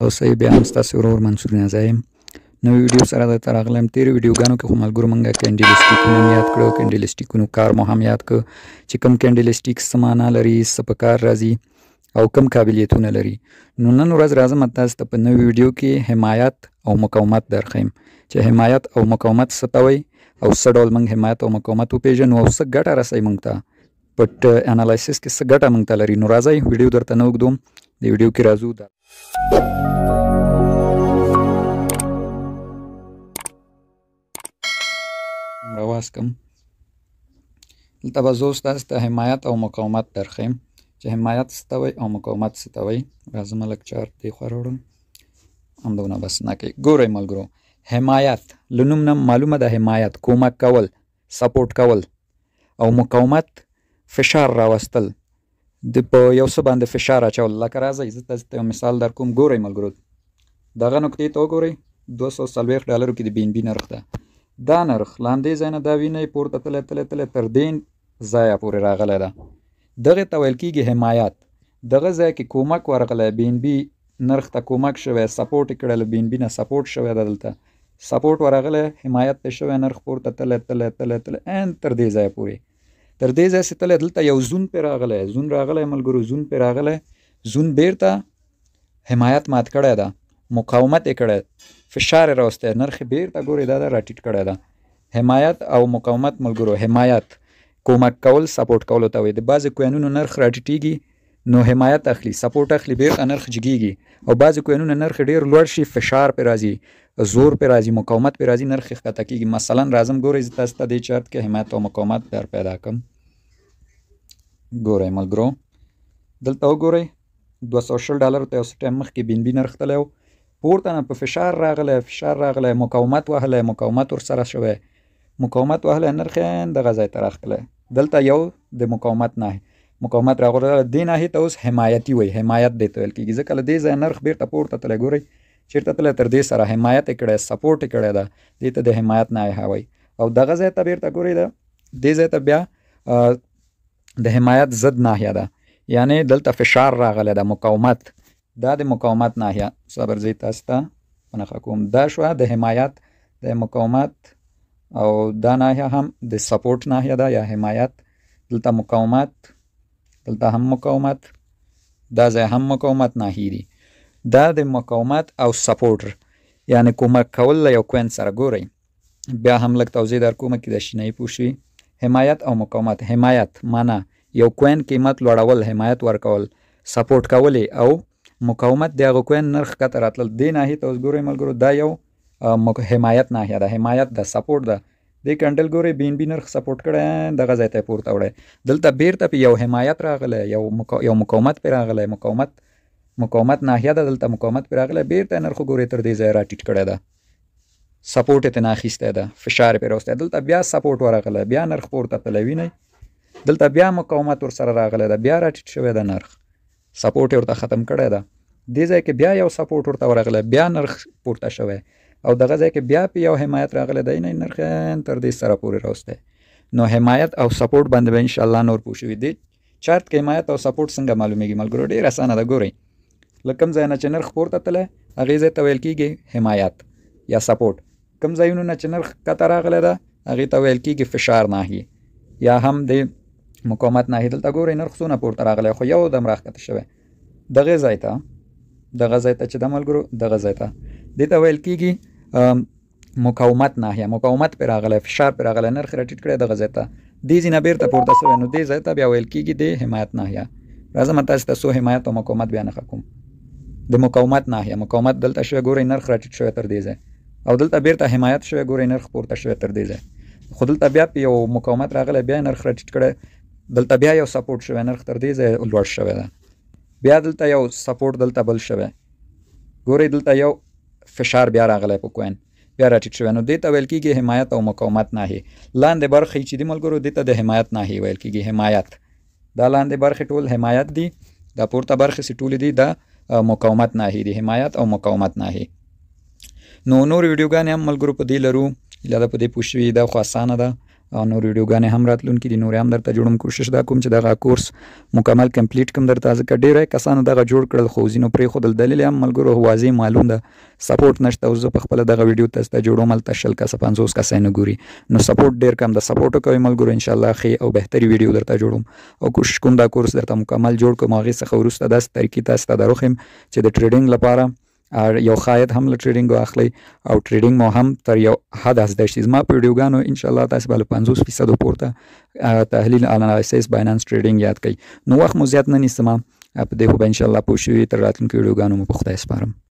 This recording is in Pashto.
اوسئ. بیا هم ستاسو ورور منصور نیازی یم. نوې ویډیو سره درته راغلی یم. تېرو ویډیوګانو کې خو ملګرو موږ کینډل سټیکونه هم یاد کړو، کینډل سټیکونو کار مو هم یاد کړ چې کوم کینډل سټیک څه معنا لري، څه په کار راځي او کوم قابلیتونه لري. نو نن ورځ راځم تاسو ته په نوې ویډیو کې حمایت او مقاومت درښیم چې حمایت او مقاومت څه ته وایي او څه ډول موږ حمایت او مقاومت وپېژنو او څه ګټه رسوي موږ ته، په analysis کې څه ګټه موږ ته لري. نو راځئ ویډیو درته نه اوږدوم، د ویډیو کې راځو. دا رواز کم دلته به زه اوس تاسو ته حمایت او مقاومت درښیم چې حمایت څه ته وایي او مقاومت څه ته وایي. راځم لږ چارت دې خوا راوړم، همدونه بس نه کوي. ګورئ ملګرو، حمایت له نوم نه معلومه ده، حمایت کومک کول، support کول، او مقاومت فشار راوستل، د په یو څه باندې فشار اچول. لکه راځئ زه تاسو ته یو مثال در کوم. ګورئ ملګرو، دغه نقطې ته وګورئ، 240 ډالرو کې د بي ان بي نرخ ده. دا نرخ لاندې ځای نه دا وینئ پورته تللی تللی تللی تر دې ځایه پورې راغلی ده. دغې ته ویل کېږي حمایت. دغه ځای کې کومک ورغلی، بي ان بي نرخ ته کومک شوی، support یې کړی، له بي ان بي نه support شوی ده. دلته support ورغلی، حمایت ته شوی، نرخ پورته تللی تللی تللی تللی ان تر دې ځایه پورې، تر دې ځای چې تللی دلته یو zone پرې راغلی، zone راغلی ملګرو، zone پرې راغلی، zone بیرته حمایت مات کړی ده، مقاومت یې کړی، فشار یې راوستی، نرخ یې بیرته ګورئ دا ده راټیټ کړی ده. حمایت او مقاومت ملګرو، حمایت کومک کول، support کولو ته وایي. د بعضې coin ونو نرخ راټیټېږي نو حمایت اخلي، support اخلي، بیرته نرخ جګېږي. او بعضې coin ونه نرخ ډېر لوړ شي، فشار پرې راځي، زور پرې راځي، مقاومت پرې راځي، نرخ یې ښکته کېږي. مثلا راځم ګورئ زه تاسو ته دې چارت کې حمایت او مقاومت در پیدا کړم. ګورئ ملګرو، دلته وګورئ 220 ډالرو ته یو څه ټایم مخکې بي ان بي نرخ تللی و، پورته نه په فشار راغلی، فشار راغلی، مقاومت وهلی، مقاومت ورسره شوی، مقاومت وهلی، نرخ یې دغه ځای ته راښکلی. دلته یو د مقاومت نه مقاومت راغلی، دې ناحیې ته اوس حمایتي وایي، حمایت دې ته ویل کېږي، ځکه له دې ځایه نرخ بیرته پورته تللی. ګورئ چېرته تللی، تر دې سره حمایت یې کړی، support یې کړی ده، دې ته د حمایت ناحیه وایي. او دغه ځای ته بیرته ګورئ ده، دې ځای ته بیا د حمایت ضد ناحیه ده، یعنی دلته فشار راغلی ده، مقاومت، دا د مقاومت ناحیه. صبر زه تاسو ته په نښه کوم. دا شوه د حمایت، د مقاومت، او دا ناحیه هم د support ناحیه ده یا حمایت. دلته مقاومت، دلته هم مقاومت، دا ځای هم مقاومت ناحیې دي. دا د مقاومت او support یعنی کومک کول له یو coin سره. ګورئ بیا هم لږ توضیح در کومه کې د شینه پوه شي. حمایت او مقاومت، حمایت معنا یو coin قیمت لوړول، حمایت ورکول، support کول، او مقاومت د هغه coin نرخ ښکته راتلل. دې ناحیې ته اوس ګورئ ملګرو، دا یو حمایت ناحیه ده، حمایت ده، support ده. دې candle ګورئ بي ان بي نرخ support کړی، دغه ځای ته یې پورته وړی. دلته بیرته په یو حمایت راغلی، یو مقاومت پرې راغلی، مقاومت ناحیه ده، دلته مقاومت پرې راغلی، بیرته نرخ وګورئ تر دې ځایه راټیټ کړی ده، support یې ترې نه اخیستی ده، فشار یې پرې راوستی. دلته بیا support ورغلی، بیا نرخ پورته تللی، وینئ دلته بیا مقاومت ورسره راغلی ده، بیا راټیټ شوی ده نرخ، support یې ورته ختم کړی ده. دې ځای کې بیا یو support ورته ورغلی، بیا نرخ پورته شوی، او دغه ځای کې بیا په یو حمایت راغلی دی، نه نرخ تر دې سره پورې راوستی. نو حمایت او support باندې به انشاءالله نور پوه شوي. دې چارت کې حمایت او support څنګه معلومیږي ملګرو؟ ډېر اسانه ده. ګورئ له کوم ځای نه چې نرخ پورته تللی هغې ځای ته ویل کېږي حمایت یا support، کوم ځایونو نه چې نرخ ښکته راغلی ده هغې ته ویل کېږي فشار ناحیې یا هم د مقاومت ناحیې. دلته ګورئ نرخ څونه پورته راغلی، خو یو دم راښکته شوی. دغه ځای ته، دغه ځای ته چې ده ملګرو، دغه ځای ته دې ته ویل کېږي مقاومت ناحیه، مقاومت پرې راغلی، فشار پرې راغلی، نرخ راټیټ کړی دغه ځای ته، دې ځای نه بیرته پورته شوی، نو دې ځای ته بیا ویل کېږي د حمایت ناحیه. راځم تاسو ته څو حمایت او مقاومت بیا نښه کوم. د مقاومت ناحیه، مقاومت دلته شوی، ګورئ نرخ راټیټ شوی تر دې ځای، او دلته بیرته حمایت شوی، ګورئ نرخ پورته شوی تر دې ځای، خو دلته بیا په یو مقاومت راغلی، بیا نرخ راټیټ کړی، دلته بیا یو support شوی، نرخ تر دې ځای لوړ شوی ده، بیا دلته یو support دلته بل شوی، ګورئ دلته یو فشار بیا راغلی په coin، بیا راټیټ شوی. نو دې ته ویل کېږي حمایت او مقاومت ناحیې. لاندې برخې چې دي ملګرو دې ته د حمایت ناحیې ویل کېږي. حمایت، دا لاندې برخې ټول حمایت دي، دا پورته برخې چې ټولې دي دا مقاومت ناحیې دي، حمایت او مقاومت ناحیې. نو نور ویډیوګانې هم ملګرو په دې لرو، هیله ده په دې پوه شوي. دا خو اسانه ده. او نور ویډیوګانې هم راتلونکې دي، نورې هم درته جوړوم. کوشش دا کوم چې دغه کورس مکمل کمپلیټ کړم درته، ځکه ډېری کسانو دغه جوړ کړل خو ځینو پرېښودل. دلیل یې هم ملګرو واضح معلوم ده، سپورټ نشته. اوس زه په خپله دغه ویډیو تاسو ته جوړوم، هلته 20 کسه 50 کسه یې نه ګوري، نو سپورټ ډېر کم ده. سپورټ وکوئ ملګرو، انشاءالله ښې او بهترې ویډیو درته جوړوم او کوشش کوم دا کورس درته مکمل جوړ کړم. هغې څخه وروسته داسې طریقې تاسو ته دروښیم چې د ټریډینګ لپاره یو خاید هم له ټریډینګ واخلئ او ټریډینګ مو هم تر یو حد زده شي. زما په ویډیوګانو ان شاء الله تاسو به له 50% پورته تحلیل، انالیسس، بایننس ټریډینګ یاد کړئ. نو وخت مو زیات نه نیسم، په دې خو به ان شاء الله پوه شوي. تر راتلونکو ویډیوګانو مو په خدای سپارم.